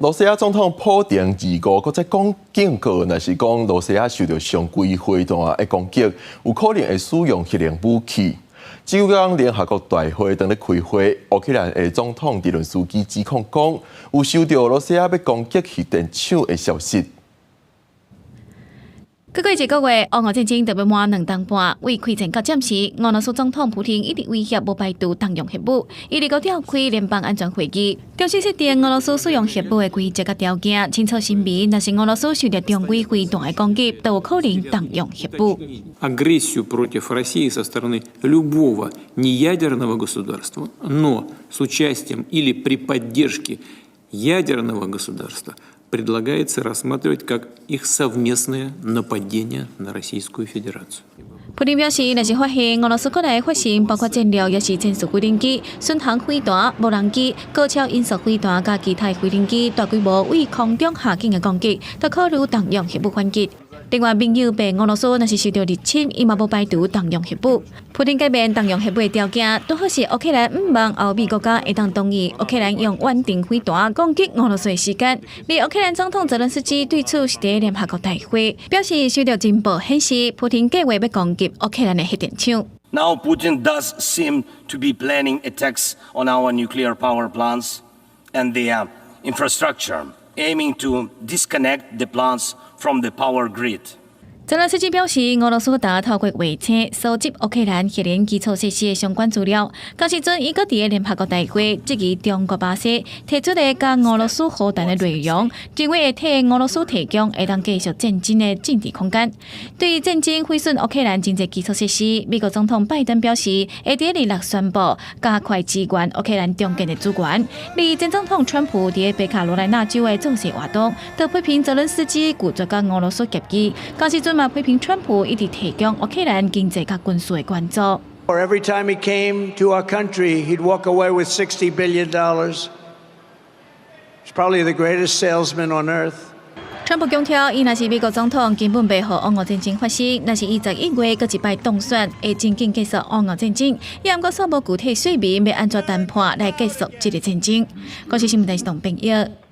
羅西亞總統普丁二五閣再講警告，若是講羅西亞受著常規飛彈的攻擊，有可能會使用核能武器。這工聯合國大會當咧開會，烏克蘭的總統澤倫斯基指控講，有收著羅西亞欲攻擊核電廠的消息。過過一個月，烏俄戰爭就欲滿兩冬半。為開戰到這時，俄羅斯總統普丁一直威脅無排除動用核武，伊二五召開聯邦安全會議，重新設定俄羅斯使用核武的規則佮條件，清楚聲明，若是俄羅斯受著常規飛彈的攻擊，就有可能動用核武。 Агрессию против России со стороны любого неядерного государства, но с участием или при поддержке ядерного государства, предлагается рассматривать как их совместное нападение на Российскую Федерацию。普丁表示，若是發現俄羅斯國內發生包括戰略抑是戰術飛行機、巡航飛彈、無人機、高超音速飛彈佮其他飛行機大規模對空中下境的攻擊，就考慮動用核武反擊。另外，盟友白俄羅斯若是受著入侵，伊嘛無排除動用核武。普丁改變動用核武的條件，拄好是烏克蘭毋望歐美國家會當同意烏克蘭用遠程飛彈攻擊俄羅斯的時間。而烏克蘭總統澤倫斯基對此是佇聯合國大會表示，收著情報顯示，普丁計劃欲攻擊烏克蘭的核電廠。 Now Putin does seem to be planning attacks on our nuclear power plants and their infrastructure, aiming to disconnect the plants from the power grid. 澤倫斯基表示，俄羅斯呾透過衛星收集烏克蘭核能基礎設施的相關資料。仝時陣，伊閣佇聯合國大會質疑中國巴西提出的佮俄羅斯和談的內容，認為會替俄羅斯提供會當繼續戰爭的政治空間。對於戰爭毀損烏克蘭經濟基礎設施，美國總統拜登表示，會佇二六宣布加快支援烏克蘭重建的資源。而前總統川普佇北卡羅來納州的造勢活動，就批評澤倫斯基拒絕佮俄羅斯協議。仝時陣嘛批評川普一直提供烏克蘭經濟佮軍事的援助。 Or every time he came to our country, he'd walk away with $60 billion. He's probably the greatest salesman on earth. 川普強調，伊若是美國總統，根本袂予烏俄戰爭發生。若是伊11月閣一擺當選，會真緊結束烏俄戰爭。伊毋過煞無具體說明欲按怎談判來結束這个戰爭。國視新聞電視董編譯。